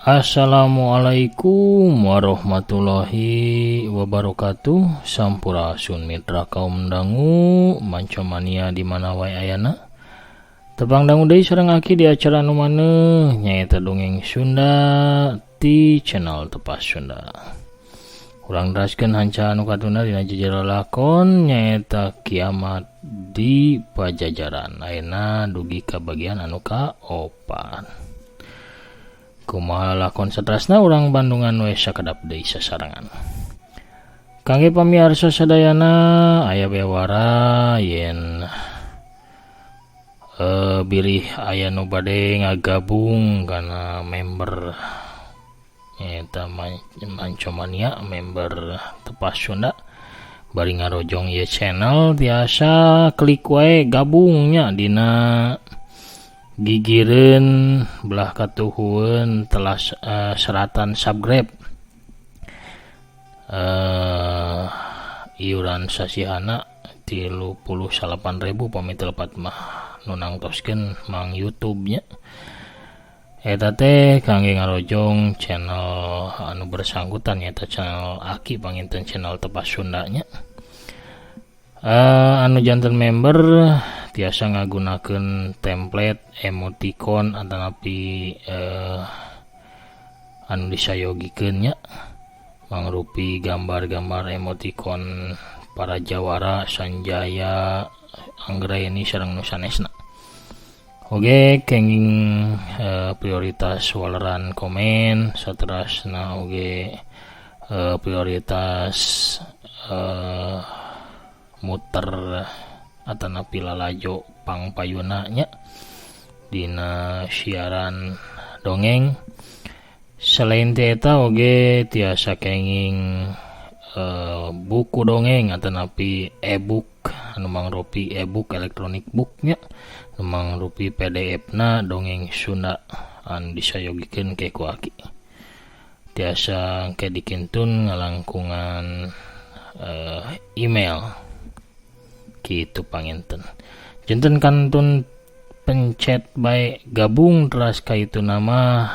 Assalamualaikum warahmatullahi wabarakatuh. Sampurasun mitra kaum dangu mancomania di mana wae ayana. Tepang dangu deui sareng aki di acara nu maneuh nyaeta dongeng Sunda ti channel Tepas Sunda. Urang teraskeun hanca anu katuna dina jejero lakon nyaeta kiamat di Pajajaran. Ayeuna dugi ka bagian anu kaopat. Kumaha lakon satrasna urang Bandungan we sakedap deui sasarengan. Kangge pamiarsa sadayana aya bewara yen bilih aya nu bade ngagabung kana member nyaeta Mancomania member Tepas Sunda bari ngarojong ieu channel tiasa klik wae gabungnya dina gigireun belah katuhueun telah seratan subscribe iuran sasihana 38.000 pami teu lepat mah nu nangtoskeun mang YouTube-nya. Eta teh kangge ngarojong channel anu bersangkutan nyaeta channel Aki panginten channel Tepas Sundanya. Anu janten member tiasa ngagunakeun template emoticon atanapi anu disayogikeun nya mangrupi gambar-gambar emoticon para jawara Sanjaya Anggraeni sareng nu sanesna. Oge kenging prioritas waleran komen saterasna oge prioritas muter atanapi lalajo pangpayuna nya dina siaran dongeng. Selain ti eta oge tiasa kenging buku dongeng atanapi e-book anu mangrupi e-book elektronik booknya anu mangrupi PDF na dongeng Sunda anu disayogikeun ke ku aki. Tiasa engke dikintun ngalangkungan email kitu panginten. Janten kantun pencet bae gabung teras ka itu nama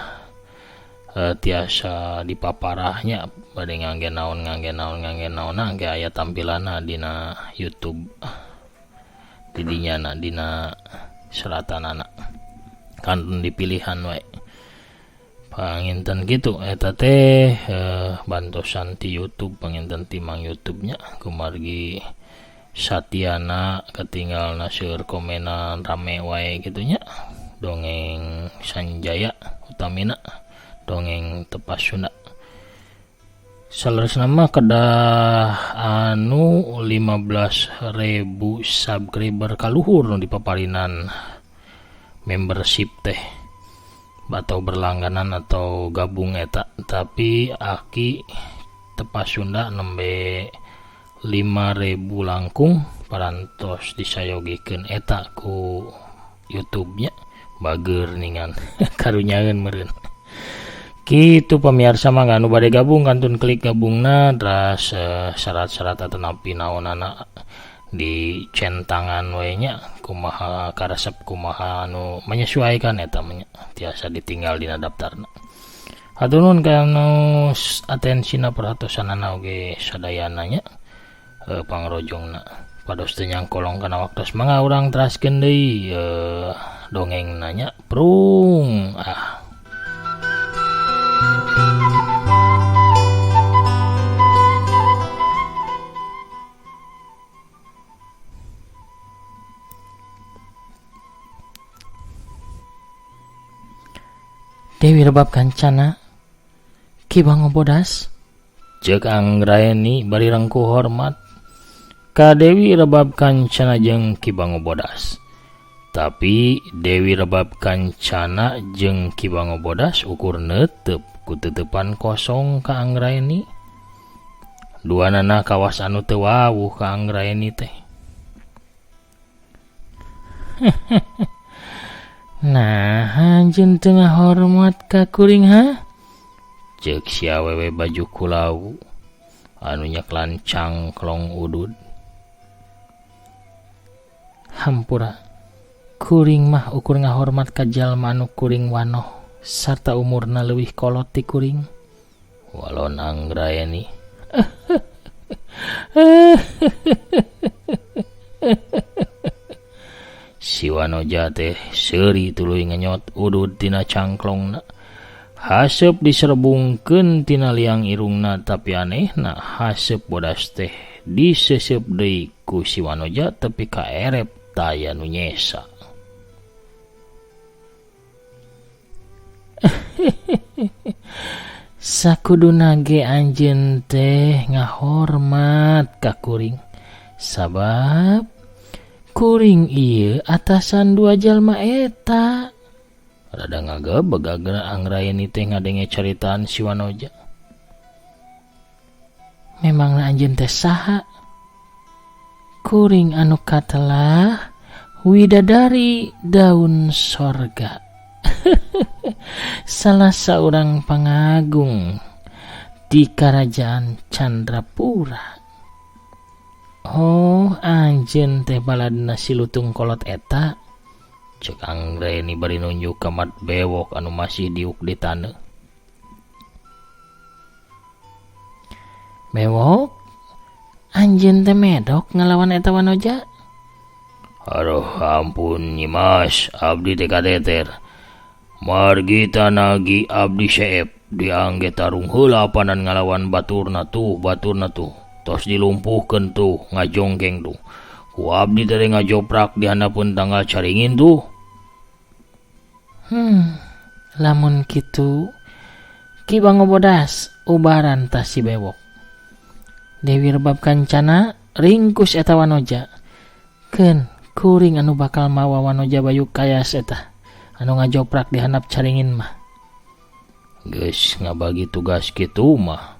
tiasa dipaparahnya bade ngangge naon ngangge naon ngangge naon engke aya tampilanna dina YouTube didinya na dina seratanana kantun dipilihan wae. Panginten kitu eta teh bantosan ti YouTube panginten ti mang YouTube-nya kumargi Satyana ketinggal naseur komenan rame wae gitunya dongeng Sanjaya utamina dongeng Tepas Sunda. Saleresna mah kedah anu 15.000 subscriber kaluhur nu dipaparinan membership teh atau berlangganan atau gabung eta, tapi aki Tepas Sunda nembe 5.000 langkung parantos disayogikeun eta ku YouTube-nya bager ningan karunyaeun meureun. Kitu pamiarsa mah anu bade gabung kantun klik gabungna teras syarat-syarat atanapi naonana di centangan we nya kumaha karesep kumaha anu menyesuaikan eta mah tiasa ditinggal dina daftarna. Hatur nuhun kana atensina perhatosanana oge sadayana nya pangrojongna. Pados teu nyangkolong kana waktos mangga urang teraskeun deui dongeng nanya prung ah. Dewi Rebab Kancana Ki Bango Bodas ceuk Anggraeni bari rengkuh hormat ka Dewi Rebab Kancana jeung Ki Bango Bodas. Tapi Dewi Rebab Kancana jeung Ki Bango Bodas ukur neuteup ku teuteupan kosong ka Anggraeni. Duanana kawas anu teu wawuh ka Anggraeni teh. Nah, anjeun teu ngahormat ka kuring ha? Ceuk si awewe baju kulawu anu nyeklan cangklong udud. Hampura, kuring mah ukur ngahormat ka jalma anu kuring wanoh sarta umurna leuwih kolot ti kuring. Walon Anggraeni. Si Wanoja teh seuri tuluy ngenyot udud tina cangklongna. Haseup diserbungkeun tina liang irungna tapi anehna haseup bodas teh diseseup deui ku si Wanoja tepi ka erep taya nu nyesa. Sakuduna ge anjeun teh ngahormat ka kuring sabab kuring ieu atasan dua jalma eta. Rada ngagebeg Anggraeni teh ngadenge caritaan si Wanoja. Memangna anjeun teh saha? Kuring anu katelah widadari daun sorga. Salah saurang pangagung di Karajaan Chandrapura. Oh, anjeun teh baladna si lutung kolot eta. Ceuk Anggraeni bari nunjuk ka mat bewok anu masih diuk di taneuh. Bewok, anjeun teh medok ngalawan eta Wanoja? Aduh, ampun Nyi Mas, abdi teh kateter. Margi tanagi abdi seep diangge tarung heula panan ngalawan baturna tuh. Tos dilumpuhkeun tuh ngajongkeng tuh. Ku abdi teh ngajoprak di handapeun tanggal caringin tuh. Lamun kitu Ki Bango Bodas ubaran tah si bewok. Dewi Rebab Kancana ringkus eta Wanoja. Keun kuring anu bakal mawa Wanoja bayu kayas eta anu ngajoprak di handap caringin mah. Geus ngabagi tugas kitu mah.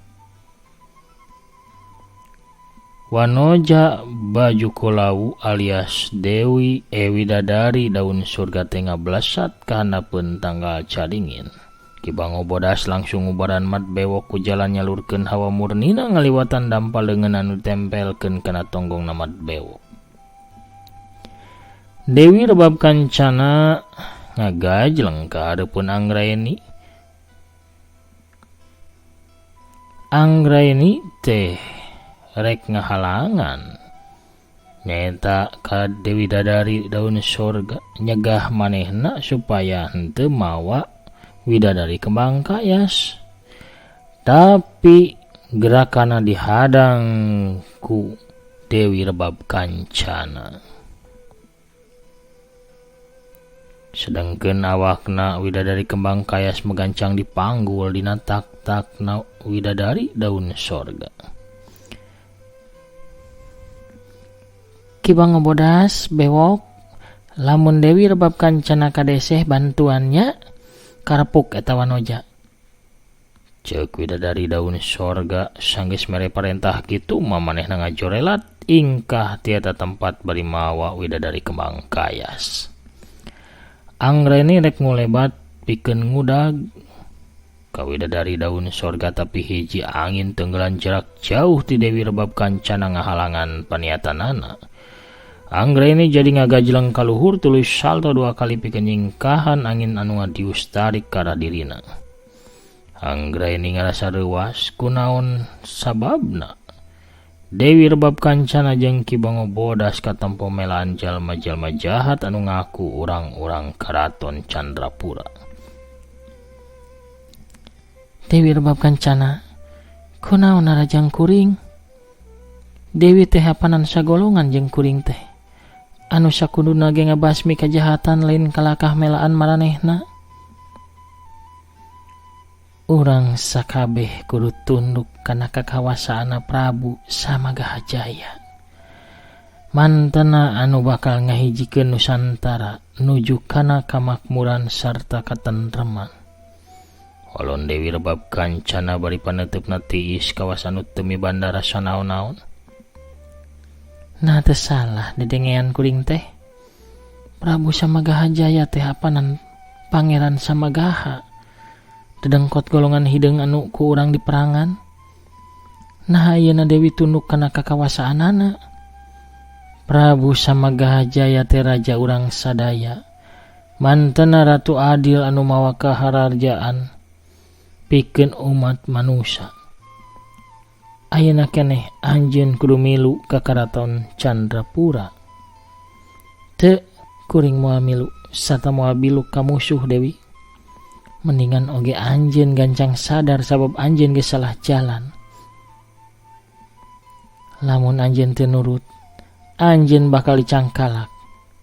Wanoja baju kulawu alias Dewi Ewidadari daun surga teh ngablesat ka handapeun tanggal caringin. Ki Bango Bodas langsung ubaran mat bewok ku jalan nyalurkeun hawa murnina ngaliwatan dampal leungeun anu tempelkeun kana tonggongna mat bewok. Dewi Rebab Kancana ngagajleng ka hareupeun Anggraeni. Anggraeni teh rek ngahalangan nyaeta ka Dewi Dadari daun sorga nyegah manehna supaya henteu mawa widadari kembang kayas. Tapi gerakana dihadang ku Dewi Rebab Kancana. Sedangkeun awakna widadari kembang kayas megancang dipanggul dina tak-takna widadari daun sorga. Ki Bango Bodas bewok lamun Dewi Rebab Kancana kadeseh bantuannya karepuk eta Wanoja. Ceuk widadari daun sorga sanggeus mere parentah kitu mah manehna ngajorelat ingkah ti eta tempat bari mawa widadari kembang kayas. Anggraeni rek ngulebat pikeun ngudag ka widadari daun sorga tapi hiji angin tenggelan jarak jauh ti Dewi Rebab Kancana ngahalangan paniatanana. Anggraeni jadi ngagajleng kaluhur tuluy salto dua kali pikeun nyingkahan angin anu ngadius tarik ka dirina. Anggraeni ngarasa reuas kunaon sababna. Dewi Rebab Kancana jeung Ki Bango Bodas katempo melaan jalma-jalma jahat anu ngaku urang-urang Karaton Chandrapura. Dewi Rebab Kancana, kunaon narajang kuring? Dewi teh hapanan sagolongan jeung kuring teh. Anu sakuduna ge ngabasmi kajahatan lain kalakah melaan maranehna. Urang sakabeh kudu tunduk kana kakawasaanna Prabu Samagahajaya. Mantena anu bakal ngahijikeun Nusantara nuju kana kamakmuran sarta katentreman. Holon Dewi Rebab Kancana bari paneuteup tiis kawasan nu teu mibanda rasa naon-naon. Nah teu salah dedengean kuring teh. Prabu Samagaha Jaya teh apanan Pangeran Samagaha. Dedengkot golongan hideung anu ku urang diperangan. Nah ayeuna Dewi tunduk kana kakawasaanana. Prabu Samagaha Jaya teh raja urang sadaya. Mantena Ratu Adil anu mawa kahararjaan pikeun umat manusia. Ayeuna keneh anjeun kudu milu ka Karaton Chandrapura. Teu kuring moal milu sarta moal biluk ka musuh Dewi. Mendingan oge anjeun gancang sadar sabab anjeun geus salah jalan. Lamun anjeun teu nurut, anjeun bakal dicangkalak.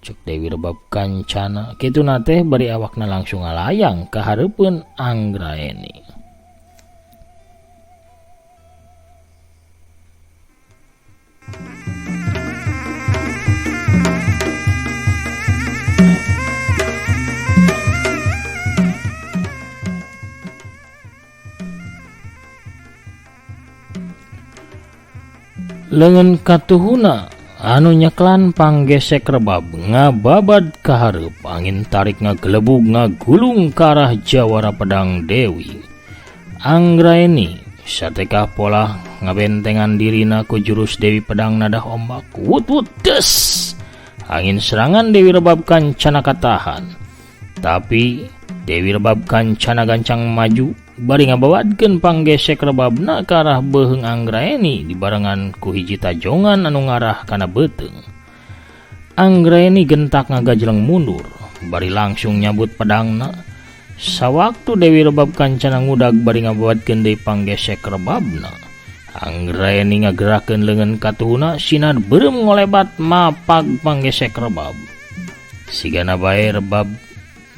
Cek Dewi Rebab Kancana kituna teh bari awakna langsung ngalayang ka hareupeun Anggraeni. Leungeun katuhuna anu nyeklan panggesek rebab ngababad ka hareup, angin tarik ngagelebug ngagulung ka arah jawara pedang Dewi. Anggraeni satekah pola ngabentengan dirina ku jurus Dewi Pedang Nadah Ombak. Wut wut des. Angin serangan Dewi Rebab Kancana katahan. Tapi Dewi Rebab Kancana gancang maju bari ngabawadkeun panggesek rebabna ka arah beuheung Anggraeni dibarengan ku hiji tajongan anu ngarah kana beuteung. Anggraeni gentak ngagajleng mundur bari langsung nyabut pedangna. Sawaktu Dewi Rebab Kancana ngudag bari ngabawadkeun deui panggesek rebabna, Anggraeni ngagerakeun leungeun katuhuna sinar beureum ngolebat mapag panggesek rebab. Sigana bae rebab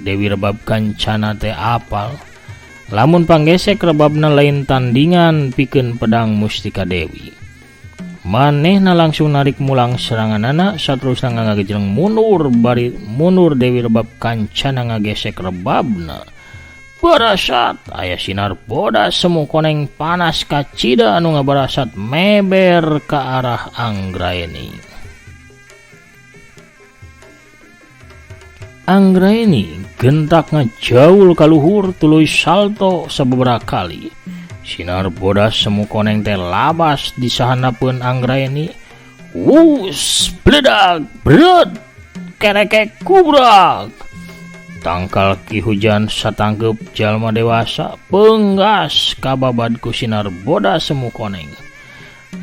Dewi Rebab Kancana teh apal lamun panggesek rebabna lain tandingan pikeun pedang Mustika Dewi. Manehna langsung narik mulang seranganana saterusna ngagejleng mundur bari mundur Dewi Rebab Kancana ngagesek rebabna. Barasat aya sinar bodas semu koneng panas kacida anu ngabarasat meber ka arah Anggraeni. Anggraeni gentak ngajaul kaluhur tuluy salto sababaraha kali. Sinar bodas semu koneng teh labas di sahanapeun Anggraeni. Wus, bledak, bret, kerekek kubrak. Tangkal ki hujan satangkeup jalma dewasa penggas kababad ku sinar bodas semu koneng.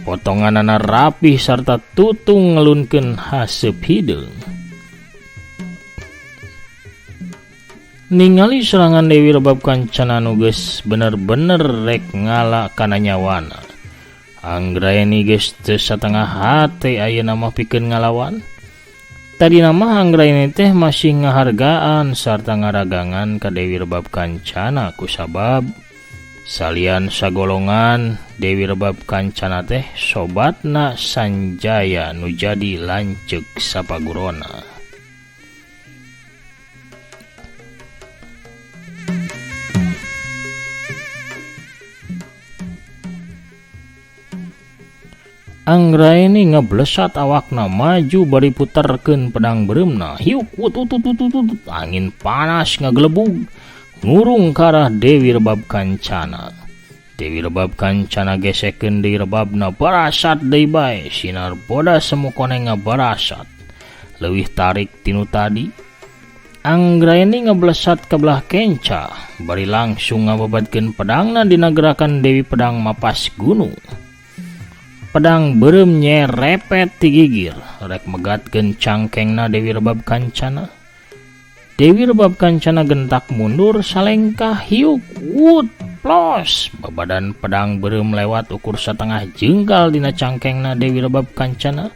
Potonganana rapih sarta tutung ngelunkeun haseup hideung. Ningali serangan Dewi Rebab Kancana nu geus bener-bener rek ngala kana nyawana. Anggraeni geus teu satengah hate ayeuna mah pikeun ngalawan. Tadina mah Anggraeni teh masih ngahargaan sarta ngaragangan ka Dewi Rebab Kancana kusabab salian sagolongan Dewi Rebab Kancana teh sobatna Sanjaya nu jadi lanceuk sapagurona. Anggraeni ngeblesat awakna maju bari puterkeun pedang beureumna. Hiuk wut wut wut wut wut. Angin panas ngagelebug ngurung ka arah Dewi Rebab Kancana. Dewi Rebab Kancana gesekeun deui rebabna barasat deui bae. Sinar bodas semu koneng ngabarasat leuwih tarik tinu tadi. Anggraeni ngeblesat ka belah kenca bari langsung ngababadkeun pedangna dina gerakan Dewi Pedang Mapas Gunung. Pedang beureum nyerepet ti gigir rek megatkeun cangkengna Dewi Rebab Kancana. Dewi Rebab Kancana gentak mundur salengkah hiuk wut plos. Babadan pedang beureum lewat ukur satengah jengkal dina cangkengna Dewi Rebab Kancana.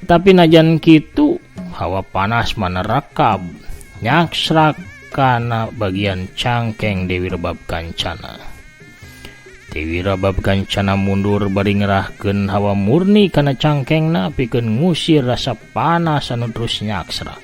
Tapi najan kitu hawa panas manerekab nyaksrak kana bagian cangkeng Dewi Rebab Kancana. Dewi Rabab Kancana mundur bari ngerahkeun hawa murni kana cangkengna pikeun ngusir rasa panas anu terus nyaksra.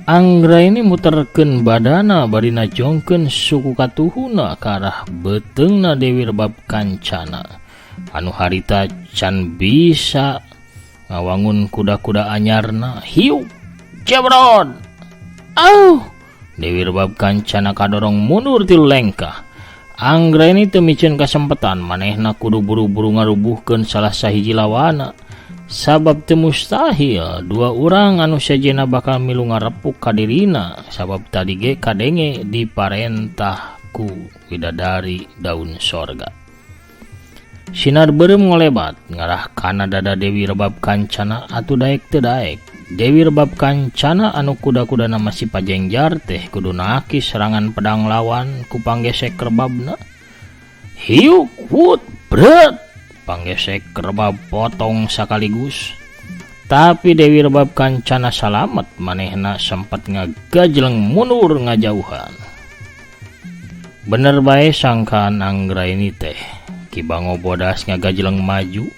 Anggraini muterkeun badana bari najongkeun suku katuhuna ka arah beuteungna Dewi Rebab Kancana. Anu harita can bisa ngawangun kuda-kuda anyarna. Hiuk jebron. Auh, Dewi Rebab Kancana kadorong mundur tilu lengkah. Anggraini teu miceun kasempetan, manehna kudu buru-buru ngarubuhkeun salah sahiji lawana. Sabab teu mustahil dua urang anu sejenna bakal milu ngarepuk ka dirina, sabab tadi ge kadenge diparentah ku widadari daun sorga. Sinar beureum ngolebat ngarah kana dada Dewi Rebab Kancana atuh daek teu daek. Dewi Rebab Kancana anu kuda-kudana masih pajengjar teh kudu nakis serangan pedang lawan ku panggesek rebabna. Hiuk wut bret, panggesek rebab potong sakaligus. Tapi Dewi Rebab Kancana salamet, manehna sempat ngagajleng mundur ngajauhan. Bener bae sangkaan Anggraini teh. Ki Bango Bodas ngagajleng maju.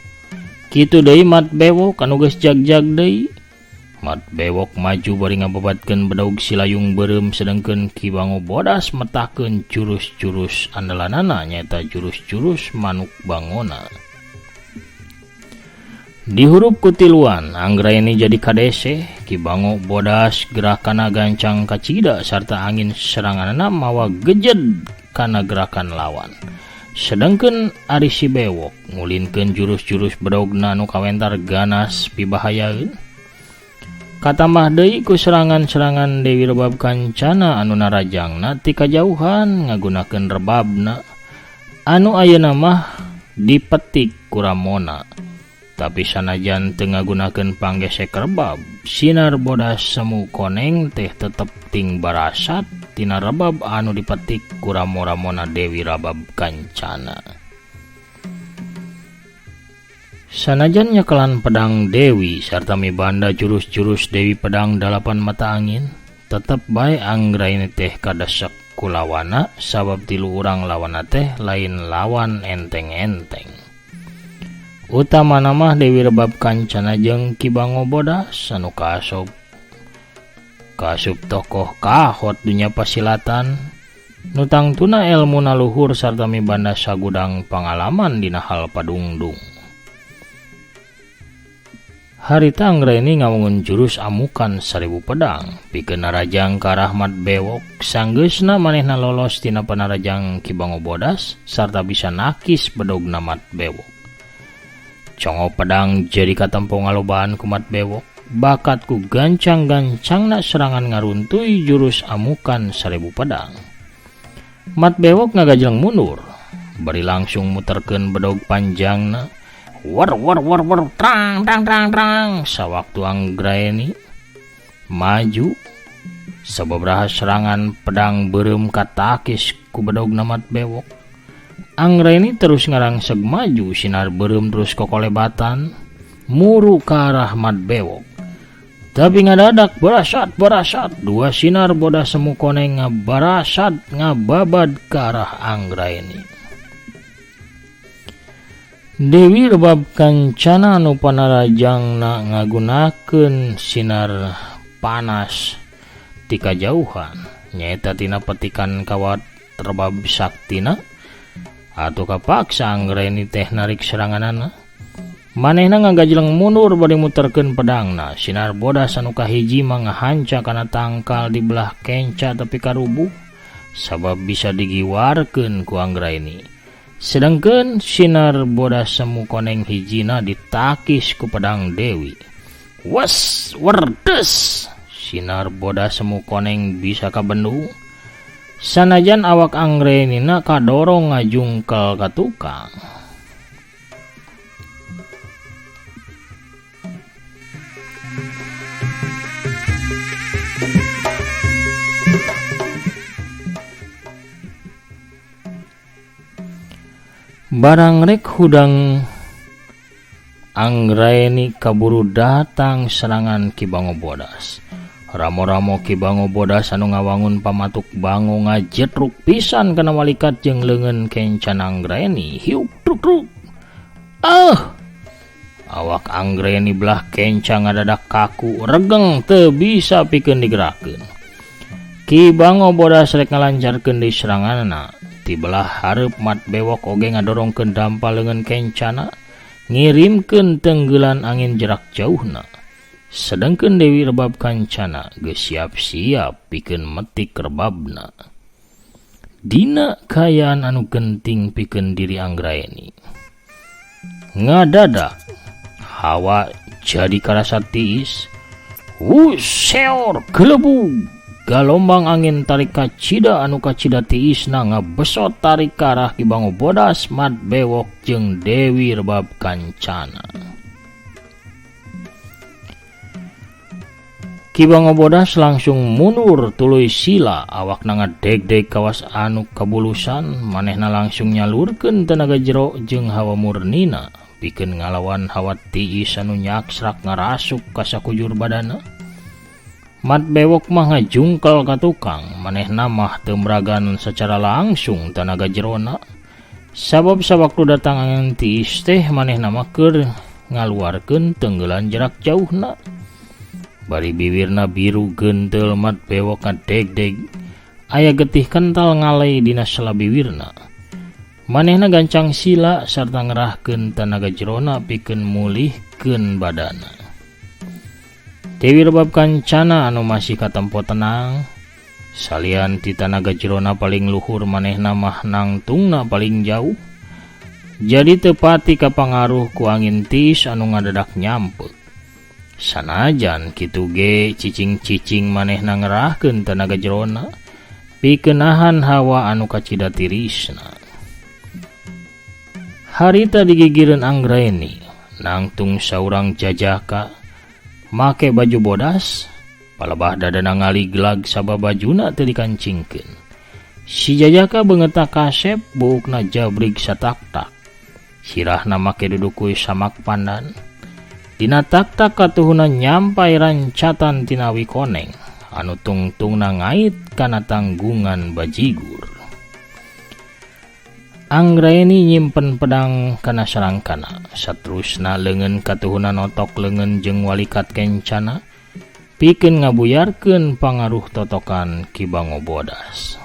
Kitu deui Mat Bewok anu geus jag-jag deui. Mat Bewok maju bari ngababatkeun bedog silayung beureum, sedengkeun Ki Bango Bodas metahkeun jurus-jurus andalanana nyaeta jurus-jurus manuk bangona. Dihurup ku tiluan Anggraini jadi kadese. Ki Bango Bodas gerakana gancang kacida sarta angin seranganana mawa gejed kana gerakan lawan. Sedangkan ari si Bewok ngulinkeun jurus-jurus bedogna nu kawentar ganas pibahayaeun. Katamah deui ku serangan-serangan Dewi Rebab Kancana anu narajangna ti kajauhan ngagunakeun rebabna anu ayeuna mah dipetik ku Ramona. Tapi sanajan teu ngagunakeun panggesek rebab, sinar bodas semu koneng teh tetep ting barasat tina rebab anu dipetik ku ramo-ramona Dewi Rabab Kancana. Sanajan nyekelan pedang Dewi sarta mibanda jurus-jurus Dewi Pedang Dalapan Mata Angin, tetep bae Anggraini teh kadesek ku lawana sabab tilu urang lawana teh lain lawan enteng-enteng. Utamana mah Dewi Rebab Kancana jeung Ki Bango Bodas anu kaasup tokoh kahot dunya pasilatan nu tangtuna elmuna luhur sarta mibanda sagudang pangalaman dina hal padungdung. Harita Anggraini ngawangun jurus amukan 1000 pedang pikeun narajang ka Rahmat Bewok, sanggeusna manehna lolos tina panarajang Ki Bango Bodas sarta bisa nakis bedogna Mat Bewok. Congo pedang jadi katempo ngalobaan ku Mat Bewok, bakat ku gancang-gancangna serangan ngaruntui jurus amukan 1000 pedang. Mat Bewok ngagajleng mundur, bari langsung muterkeun bedog panjangna. War war war war trang trang trang trang. Sawaktu Anggraini maju, sababaraha serangan pedang beureum katakis ku bedogna Mat Bewok. Anggraini terus ngarangseg maju, sinar beureum terus kokolebatan muru ka arah Mat Bewok. Tapi ngadadak barasat barasat dua sinar bodas semu koneng ngabarasat ngababad ka arah Anggraini. Dewi Rebab Kancana anu panarajangna ngagunakeun sinar panas ti kajauhan nyaeta tina petikan kawat rebab saktina atuh kapaksa Anggraini teh narik seranganana. Manehna ngagajleng mundur bari muterkeun pedangna. Sinar bodas anu kahiji mah ngahanca kana tangkal di belah kenca tapi karubuh sabab bisa digiwarkeun ku Anggraini. Sedangkeun sinar bodas semu koneng hijina ditakis ku pedang Dewi. Was werdes, sinar bodas semu koneng bisa kabendung. Sanajan awak Anggrainina kadorong ngajungkel ka tukang. Barang rek hudang Anggraeni kaburu datang serangan Ki Bango Bodas. Ramo-ramo Ki Bango Bodas anu ngawangun pamatuk bango ngajetruk pisan kana walikat jeung leungeun kencana Anggraeni. Hiuk truk truk. Ah! Awak Anggraeni belah kenca ngadadak kaku, regeng teu bisa pikeun digerakkeun. Ki Bango Bodas rek ngalancarkeun deui seranganna. Ti belah hareup Mat Bewok oge ngadorongkeun dampa leungeun kencana, ngirimkeun tenggelan angin jarak jauhna. Sedangkeun Dewi Rebab Kancana geus siap-siap pikeun metik rebabna. Dina kaayaan anu genting pikeun diri Anggraeni. Ngadadak hawa jadi karasa tiis. Wuseor gelebug. Galombang angin tarik kacida anu kacida tiisna ngabesot tarik ka arah Ki Bango Bodas, Mat Bewok jeung Dewi Rebab Kancana. Ki Bango Bodas langsung mundur tuluy sila, awakna ngadegdeg kawas anu kabulusan, manehna langsung nyalurkeun tenaga jero jeung hawa murnina pikeun ngalawan hawa tiis anu nyaksrak ngarasuk ka sakujur badana. Mat Bewok mah ngajungkel ka tukang, manehna mah teu meragan secara langsung tenaga jerona. Sabab sawaktu datang angin tiis teh manehna mah keur ngaluarkeun tenggelan jarak jauhna. Bari biwirna biru gentel Mat Bewok ngadegdeg, aya getih kental ngalei dina sela biwirna. Manehna gancang sila sarta ngerahkeun tenaga jerona pikeun mulihkeun badana. Dewi Rebab Kancana anu masih katempo tenang, salian ti tanaga jerona paling luhur manehna mah nangtungna paling jauh. Jadi teu pati kapangaruh ku angin tiis anu ngadadak nyampe. Sanajan kitu ge cicing-cicing manehna ngerahkeun tanaga jerona pikeun nahan hawa anu kacida tirisna. Harita digigireun Anggraeni nangtung saurang jajaka make baju bodas, palebah dadana ngaliglag sabab bajuna teu dikancingkeun. Si jajaka beungeutna kasep, buukna jabrig sataktak. Sirahna make dudukui samak pandan. Dina taktak katuhuna nyampai rancatan tinawi koneng anu tungtungna ngait kana tanggungan bajigur. Anggraeni nyimpen pedang kana sarangkana, saterusna leungeun katuhuna notok leungeun jeung walikat kencana pikeun ngabuyarkeun pangaruh totokan Ki Bango Bodas.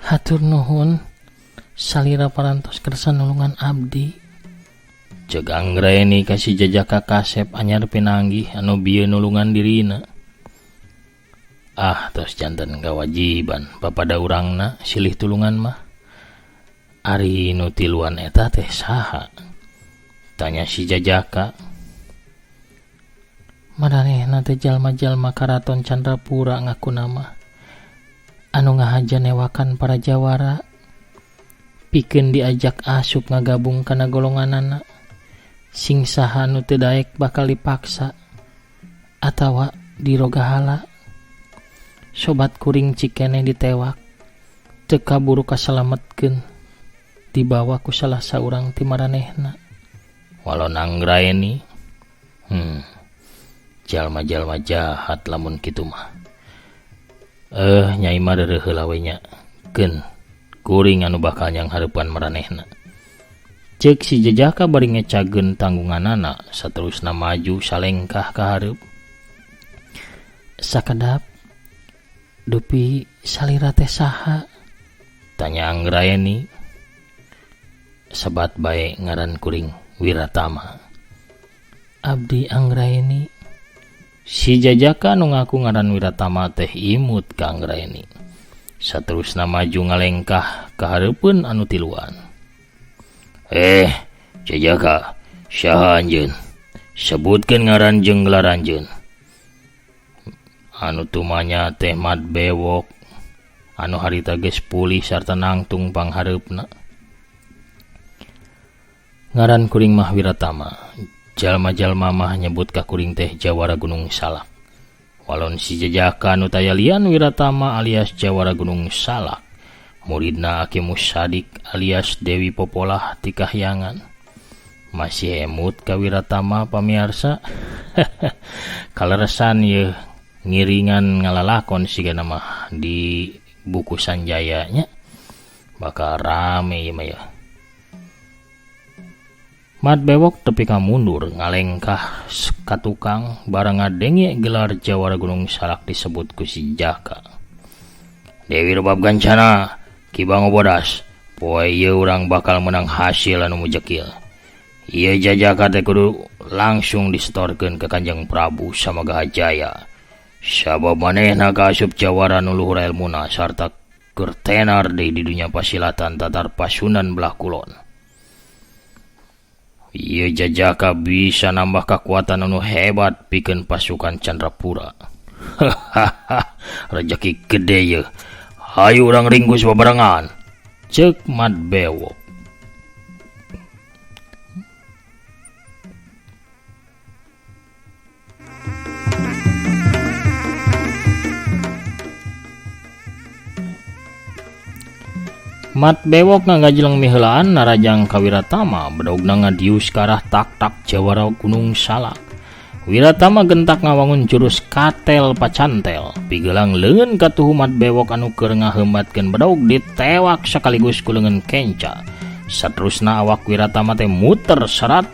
Hatur nuhun salira parantos kersa nulungan abdi. Ceuk Anggraeni ka si jajaka kasep anyar pinanggih anu bieu nulungan dirina. Ah, tos janten kawajiban papada urangna silih tulungan mah. Ari nu tiluan eta teh saha? Tanya si jajaka. Maranehna teh jalma-jalma karaton Candrapura ngaku nama anu ngahaja newakan para jawara pikeun diajak asup ngagabung kana golonganana. Sing saha nu teu daek bakal dipaksa atawa dirogahala. Sobat kuring cikene ditewak teu kaburu kasalametkeun, dibawa ku salah saurang ti maranehna. Walon Anggraeni, jalma-jalma jahat lamun kitu mah. Nyai mah deureuh heula we nya. Keun kuring anu bakal nyanghareupan maranehna. Ceuk si jejaka bari ngecageun tanggunganana saterusna maju salengkah ka hareup. Sakedap dupi salira teh saha? Tanya Anggraeni. Sebat bae ngaran kuring Wiratama. Abdi Anggraeni. Si jajaka nu ngaku ngaran Wiratama teh imut ka Anggraeni. Saterusna maju ngalengkah ka hareupeun anu tiluan. Jajaka, saha anjeun? Sebutkeun ngaran jeung gelar anjeun. Anu tumanya teh Mat Bewok anu harita geus pulih sarta nangtung panghareupna. Ngaran kuring mah Wiratama. Jalma-jalma mah nyebut ka kuring teh Jawara Gunung Salak. Walon si Jajaka nu taya lian Wiratama alias Jawara Gunung Salak. Muridna Aki Musadik alias Dewi Popolah ti Kahyangan. Masih emut ka Wiratama pamiarsa. Kaleresan yeuh ngiringan ngalalakon sigana mah di buku Sanjaya nya. Bakal rame ieu mah yeuh. Mat Bewok tepi ka mundur ngalengkah ka tukang barang ngadenge gelar Jawara Gunung Salak disebut ku si Jaka. Dewi Rebab Gancana, Ki Bango Bodas, poe ieu urang bakal menang hasil anu mujekil. Ieu Jajaka teh kudu langsung disetorkeun ka Kanjeng Prabu Samagaha Jaya. Sabab manehna kaasup jawara nu luhur elmuna sarta keur tenar deui di dunya pasilatan tatar Pasundan belah kulon. Ieu Jajaka bisa nambah kekuatan anu hebat pikeun pasukan Chandrapura. Hahaha, rejeki gede yeuh. Hayu urang ringkus babarengan. Ceuk Mat Bewok. Mat Bewok ngagajeleng miheulaan narajang ka Wiratama bedogna ngadius ka arah tak-tak Jawara Gunung Salak. Wiratama gentak ngawangun jurus katel pacantel. Pigelang leungeun katuhu Mat Bewok anu keur ngaheumbatkeun bedog ditewak sekaligus ku leungeun kenca. Saterusna awak Wiratama teh muter 180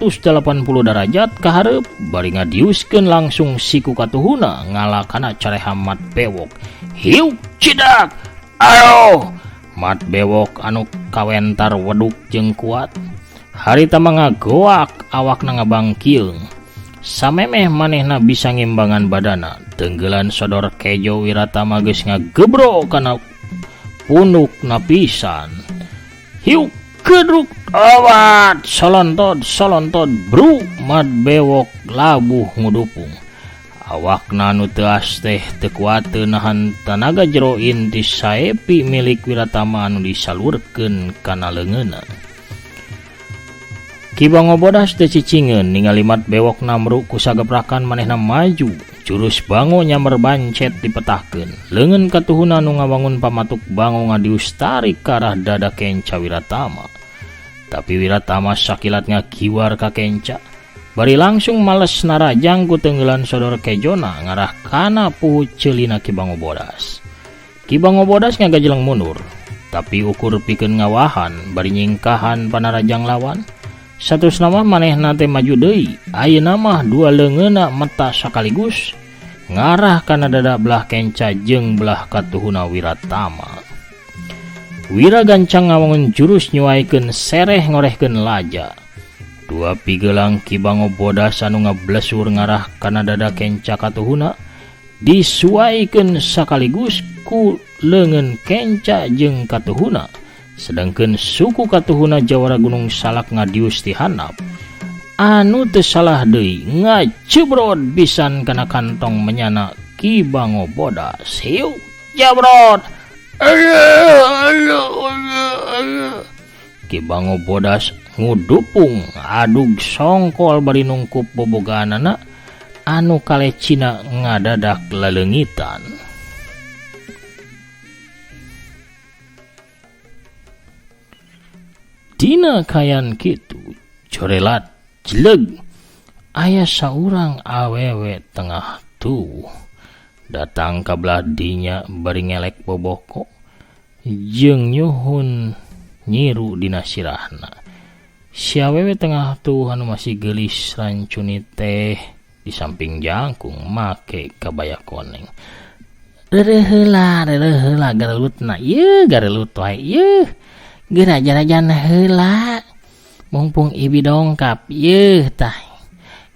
derajat ka hareup bari ngadiuskeun langsung siku katuhuna ngalakana careha Mat Bewok. Hiuk cidak! Ayo! Mat Bewok anu kawentar weduk jeung kuat harita mah ngagoak awakna ngabangkieung. Samemeh manehna bisa ngimbangan badana, tenggelan sodor kejo Wiratama geus ngagebro kana punukna pisan. Hiuk kedruk awat solontod solontod bru Mat Bewok labuh ngudupung. Awakna nu teuas teh teu kuateun nahan tanaga jero inti saepi milik Wiratama anu disalurkeun kana leungeunna. Ki Bango Bodas teu cicingeun ningali Mat Bewok namru ku sageprakan manehna maju. Jurus bango nyamber bancet dipetahkeun. Leungeun katuhuna nu ngawangun pamatuk bango ngadius tarik ka arah dada kenca Wiratama. Tapi Wiratama sakilat ngakiwar ka kenca. Bari langsung males narajang ku tenggelan sodor kejona ngarah kana puhu ceulina Ki Bango Bodas. Ki Bango Bodas ngagajeleng mundur, tapi ukur pikeun ngawahan bari nyingkahan panarajang lawan. Saterusna mah manehna teh maju deui, ayeuna mah dua leungeunna meta sakaligus ngarah kana dada belah kenca jeung belah katuhuna Wiratama. Wira gancang ngawangun jurus nyuaikeun sereh ngorehkeun laja. Dua pigelang Ki Bango Bodas anu ngablesur ngarah kana dada kenca katuhuna disuaikeun sakaligus ku leungeun kenca jeung katuhuna. Sedangkeun suku katuhuna Jawara Gunung Salak ngadius ti handap. Anu teu salah deui ngacebrod pisan kana kantong menyana Ki Bango Bodas. Hiuk jabrod. Ki Bango Bodas ngudupung adug songkol bari nungkup bobogaanana anu kalecina ngadadak laleungitan. Dina kayan kitu corelat jeleg aya saurang awewe tengah tuh datang ka belah dinya bari ngelek boboko jeung nyuhun nyiru dina sirahna. Si awewe tengah tuh anu masih geulis rancuni teh di samping jangkung make kabaya koneng. Reureuh heula, reureuh heula garelutna. Ieu garelut wae ieu. Geura jarajan heula. Mumpung ibi dongkap ieu tah.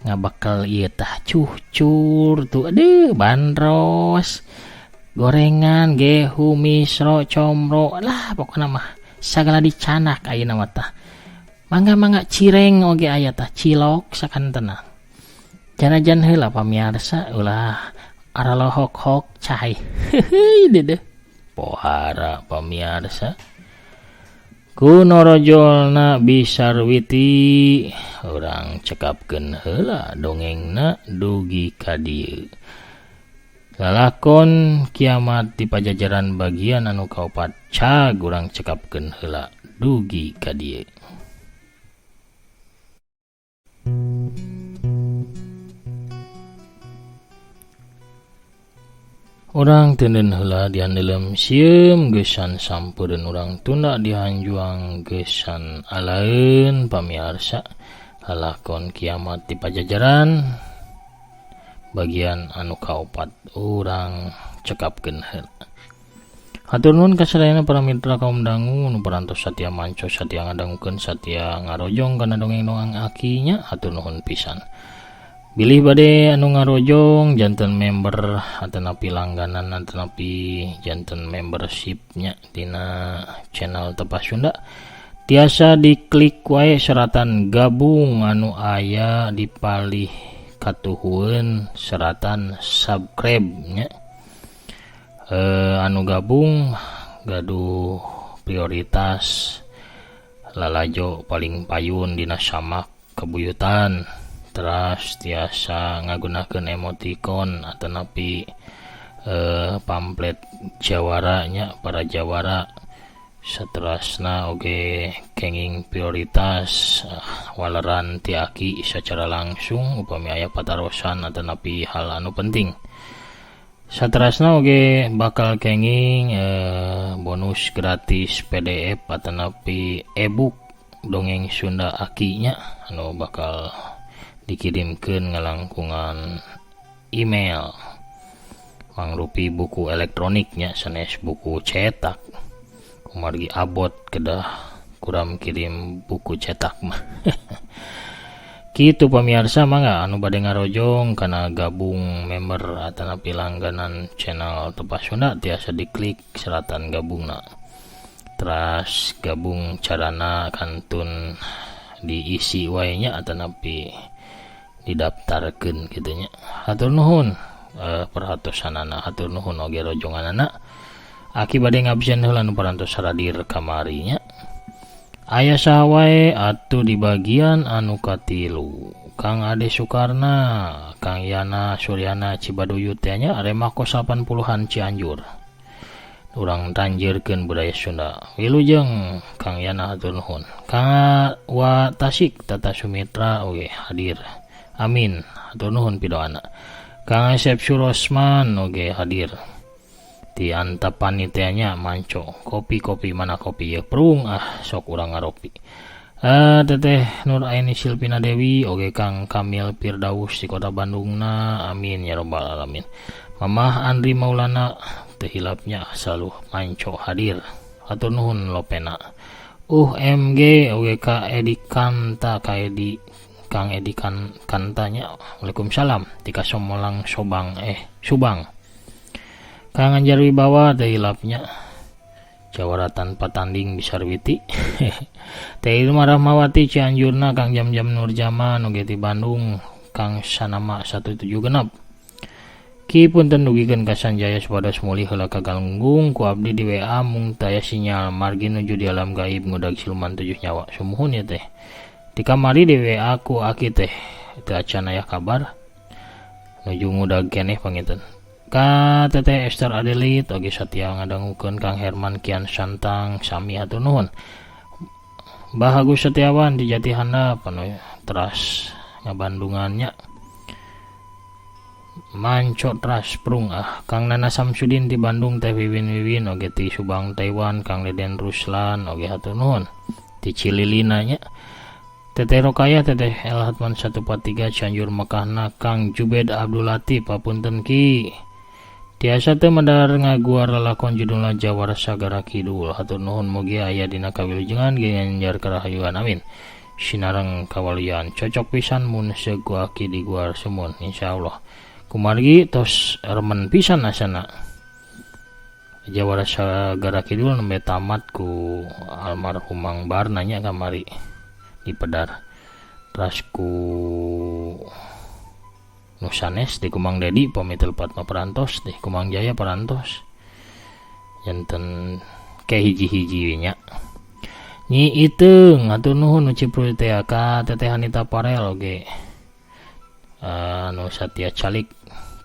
Ngabekel ieu tah cucur tuh aduh bandros. Gorengan, gehu, misro, comro lah pokona mah sagala dicanak ayeuna mah tah. Mangga-mangga cireng oge aya tah cilok sakantena. Jarajan heula pamiarsa ulah aralohok-hok cai. Heuheuy deudeuh. Pohara pamiarsa. Ku norojolna Bisarwiti urang cekapkeun heula dongengna dugi ka dieu. Lalakon kiamat di Pajajaran bagian anu kaopat cag urang cekapkeun heula dugi ka dieu. Urang tenden heula diandelem sieum geusan sampeureun urang tunda dihanjuang geusan alaeun pamiarsa lalakon kiamat di Pajajaran bagian anu kaopat urang cekapkeun heula. Hatur nuhun ka sadayana para mitra kaum dangu nu parantos satia manco satia ngadangukeun satia ngarojong kana dongeng-dongeng akinya hatur nuhun pisan. Bilih bade anu ngarojong janten member atanapi langganan atanapi janten membershipnya dina channel Tepas Sunda tiasa diklik wae seratan gabung anu aya di palih katuhueun seratan subscribe nya. Anu gabung gaduh prioritas lalajo paling payun dina samak kabuyutan teras tiasa ngagunakeun emoticon atanapi pamflet jawaranya para jawara saterasna oge kenging prioritas waleran ti aki secara langsung upami aya patarosan atanapi hal anu penting. Saterasna oge bakal kenging bonus gratis PDF atanapi e-book dongeng Sunda akinya anu bakal dikirimkeun ngalangkungan email mangrupi buku elektroniknya sanes buku cetak kumargi abot kedah kuram kirim buku cetak mah. Kitu pamiarsa mangga anu bade ngarojong kana gabung member atanapi langganan channel Tepas Sunda tiasa diklik seratan gabungna. Teras gabung carana kantun diisi wae nya atanapi didaftarkeun kitu nya. Hatur nuhun perhatosanana, hatur nuhun oge rojonganana. Aki bade ngabsen heula nu parantos haradir kamari nya. Aya saha wae atuh di bagian anu katilu. Kang Ade Sukarna, Kang Yana Suryana Cibaduyut teh nya Arema kos 80-an Cianjur. Urang tanjirkeun budaya Sunda. Wilujeng Kang Yana hatur nuhun. Kang Wa Tasik Tata Sumitra oge hadir. Amin hatur nuhun pidoana. Kang Asep Surosman oge hadir. Di antapan teh nya manco kopi-kopi mana kopi ye prung ah sok urang ngaropi. Teteh Nur Aini Silpina Dewi oge Kang Kamil Firdaus di kota Bandungna amin ya robbal alamin. Mamah Andri Maulana teu hilapnya selalu manco hadir. Hatur nuhun lopena. MG oge Ka Edi Kanta Ka Edi Kang Edi Kantanya Waalaikumsalam di Kasomolang Sobang Subang. Kang Anjar Wibawa teu hilapnya jawara tanpa tanding Bisarwiti. Teh Irma Rahmawati Cianjurna Kang Jam-Jam Nurjaman oge ti Bandung Kang Sanama 17 genep. Ki punten dugikeun ka Sanjaya supados mulih heula ka Galunggung ku abdi di WA mung taya sinyal margi nuju di alam gaib ngudag siluman 7 nyawa. Sumuhun ya teh. Di kamari di WA ku aki teh teu acan aya kabar nuju ngudag keneh panginten. Ka Teteh Esther Adelit oge satia ngadangukeun Kang Herman Kian Santang sami hatur nuhun. Mbah Agus Setiawan di Jati Handap anu teras ngabandungannya manco teras prung ah. Kang Nana Samsudin di Bandung teh Wiwin-Wiwin oge ti Subang Taiwan Kang Deden Ruslan oge hatur nuhun ti Cililina nya. Teteh Rokaya Teteh El Hatman 143 Cianjur Mekahna Kang Jubed Abdul Latif papunten ki tiasa teu medar ngaguar lalakon judulna Jawara Sagara Kidul hatur nuhun mugi aya dina kawilujengan ginanjar karahayuan amin. Sinareng kawalian cocok pisan mun seug ku aki diguar sumun insyaallah. Kumargi tos remen pisan asana Jawara Sagara Kidul nembe tamat ku almarhum Mang Barna nya kamari di pedar teras ku nusanes di Kumang Dedi pamitel Fatma parantos di Kumang Jaya parantos janten ke hiji-hiji nya. Nyi Iteung hatur nuhun nu Ciprui teh ka Teteh Anita Parel oge anu satia calik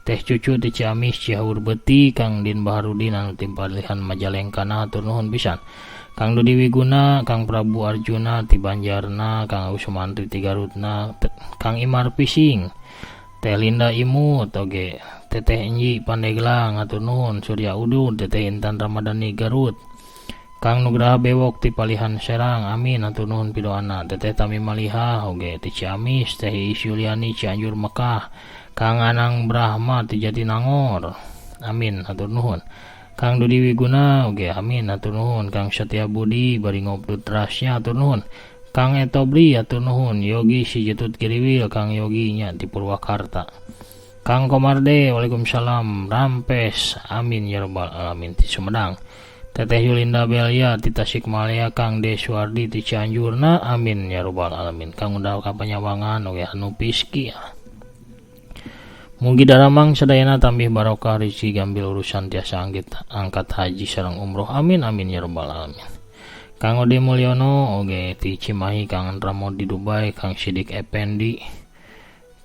Teh Cucu ti Ciamis Cihaur Beuti Kang Din Baharudin anu ti Palihan Majalengkana hatur nuhun pisan Kang Dudi Wiguna Kang Prabu Arjuna ti Banjarna Kang Agus Sumantri ti Garutna Kang Imar Pising Teh Linda Imut oge Teteh Enji Pandeglang hatur nuhun Surya Udud Teteh Intan Ramadhani Garut Kang Nugraha Bewok ti Palihan Serang amin hatur nuhun pidoana Teteh Tami Malihah oge ti Ciamis Teh Iis Yuliani Cianjur Mekah Kang Anang Brahma ti Jatinangor amin hatur nuhun Kang Dudi Wiguna oge amin hatur nuhun Kang Satya Budi bari ngupload terasnya hatur nuhun Kang Etobri hatur nuhun Yogi si Jetut Kiriwil Kang Yogi nya ti Purwakarta Kang Komarde Waalaikumsalam Rampes amin ya rabbal alamin ti Sumedang Teteh Yulinda Belia ti Tasikmalaya Kang D Suardi ti Cianjurna amin ya rabbal alamin Kang Undal ka Panyawangan oge anu Piski Mugi daramang sadayana tambih barokah rezeki gambil urusan tiasa angkat haji sareng umroh amin amin ya rabbal alamin Kang Odi Mulyono oge ti Cimahi Kang Ramo di Dubai Kang Sidik Effendi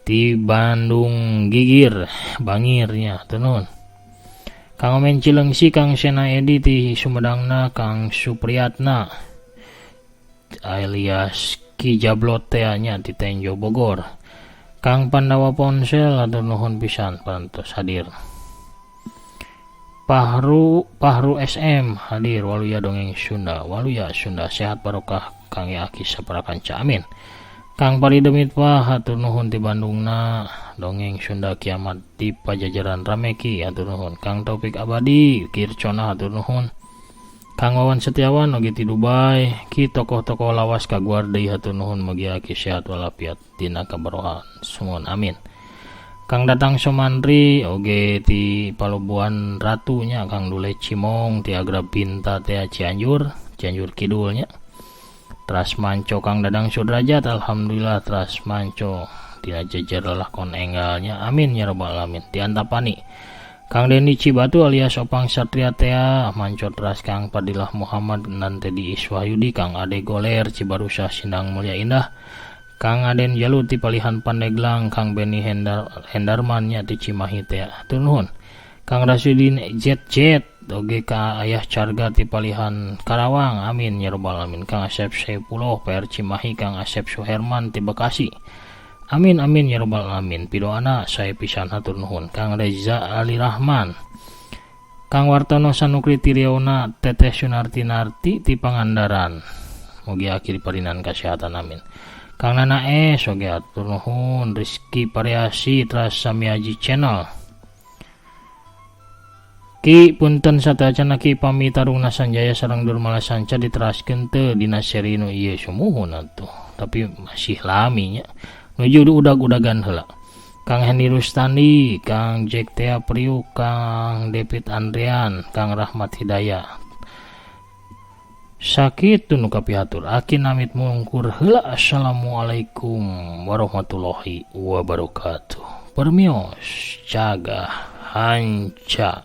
ti Bandung Gigir Bangirnya hatur nuhun Kang Omen Cilengsi Kang Sena Edi ti Sumedangna Kang Supriyatna alias Ki Jablot teh nya ti Tenjo Bogor Kang Pandawa Ponsel hatur nuhun pisan parantos hadir Pahru SM hadir waluya dongeng Sunda waluya Sunda sehat barokah Kang Aki saparakanca amin Kang Paridemit Wah hatur nuhun ti Bandungna dongeng Sunda kiamat di Pajajaran Rameki hatur nuhun Kang Taufik Abadi Kircona hatur nuhun Kang Wawan Setiawan oge ti Dubai Ki tokoh-tokoh lawas kaguar deui hatur nuhun mugi aki sehat walafiat dina kabarohan sumuhun amin Kang Datang Somandri oge ti Palabuhan Ratu nya Kang Dule Cimong ti Agra Binta teh Cianjur Cianjur Kidul nya Teras manco Kang Dadang Sudrajat alhamdulillah teras manco dina jejer lalakon enggalnya amin ya rabbal alamin di Antapani Kang Dendi Cibatu alias Opang Satria tea manco teras Kang Padilah Muhammad dan Teddy Iswahyudi Kang Ade Goler Cibarusah Sindang Mulia Indah Kang Aden Jalu ti Palihan Pandeglang Kang Beni Hendarman nya ti Cimahi tea hatur nuhun Kang Rasidin Jet Jet oge ka Ayah Carga ti Palihan Karawang amin ya rabbal alamin Kang Asep Saipullah PR Cimahi Kang Asep Suherman ti Bekasi amin amin ya rabbal alamin pidoana saya pisan hatur nuhun Kang Reza Ali Rahman Kang Wartono Sanukri Tiriona Teteh Sunarti Narti ti Pangandaran mugi akhir parinan kesehatan amin Kang Nana S oge hatur nuhun Rizky Variasi Teras Samiaji Channel Ki punten sateuacanna Ki pami Taruna Sanjaya sareng Durmala Sanca diteraskeun teu dina seri nu ieu sumuhun atuh tapi masih lami nya nuju udag-udagan heula Kang Hendy Rustandi Kang Jack Tea Priuk Kang David Andrian Kang Rahmat Hidayah sakitu nu kapihatur Aki namit mungkur heula assalamualaikum warahmatullahi wabarakatuh permios cagah hanca.